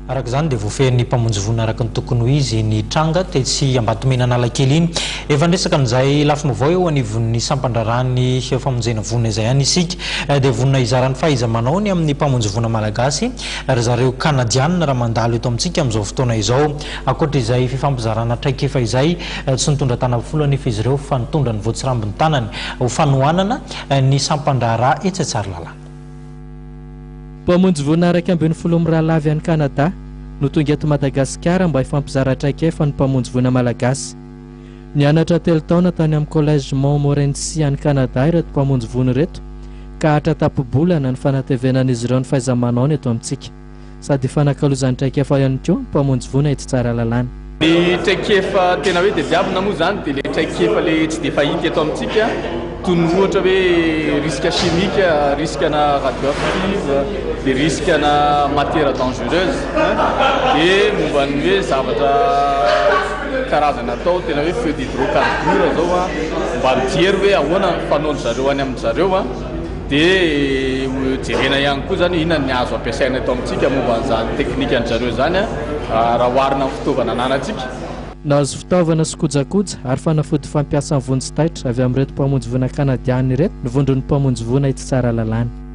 Araka izany dia voafehin'ny mpamonjy voina araka ny tokony ho izy ny tranga tetsy Ambatomena Analakely iny. Efa niresaka an'izay lafim-baovao eo anivon'ny sampan-draharahan'ny famonjena voina izay ihany isika. Dia vonona hizara ny fahaiza-manaony amin'ny mpamonjy voina malagasy ry zareo Kanadianina raha mandalo eto amintsika amin'izao fotoana izao. Ankoatra izay fifampizarana traikefa izay, tsy nitondra tanam-polo anefa izy ireo fa nitondra ny voatsirambin'ny tanany ho fanohanana ny sampan-draharaha etsy Tsaralalàna. Mpamonjy voina 11 mirahalahy avy any Canada no tonga eto Madagasikara mba hifampizara traikefa ny mpamonjy voina malagasy. Nianatra telo taona tany amin'ny Collège Montmorency any Canada ireto mpamonjy voina ireto ka hatra tapi-bolana ny fanatevenan'izy ireo ny fahaiza-manaony eto amintsika. Sady ifanakalozany traikefa ihany koa ny mpamonjy voina eto Tsaralalàna. Ny traikefa tena hoe tadiavina moa izany dia ilay traikefa ilay tsy dia fahita eto amintsika, toy ny ohatra hoe risque chimique, risque ana radioactive, dia risque ana matière dangereuse, dia momba ny hoe zavatra karazana atao tena hoe feu d'hydrocarbure izao an, mba mijery hoe ahoana ny fanaon-dry zareo any amin-dry zareo an. Dia jerena ihany koa izany hoe inona ny azo ampiasaina eto amintsika momba an'izany teknikan-dry zareo izany raha oharina amin'ny fitaovana ananantsika. Nahazo fitaovana sy kojakoja ary fanafody fampiasa amin'ny vonjy taitra avy amin'ireto mpamonjy voina kanadiana ireto ny vondron'ny mpamonjy voina etsy Tsaralalàna.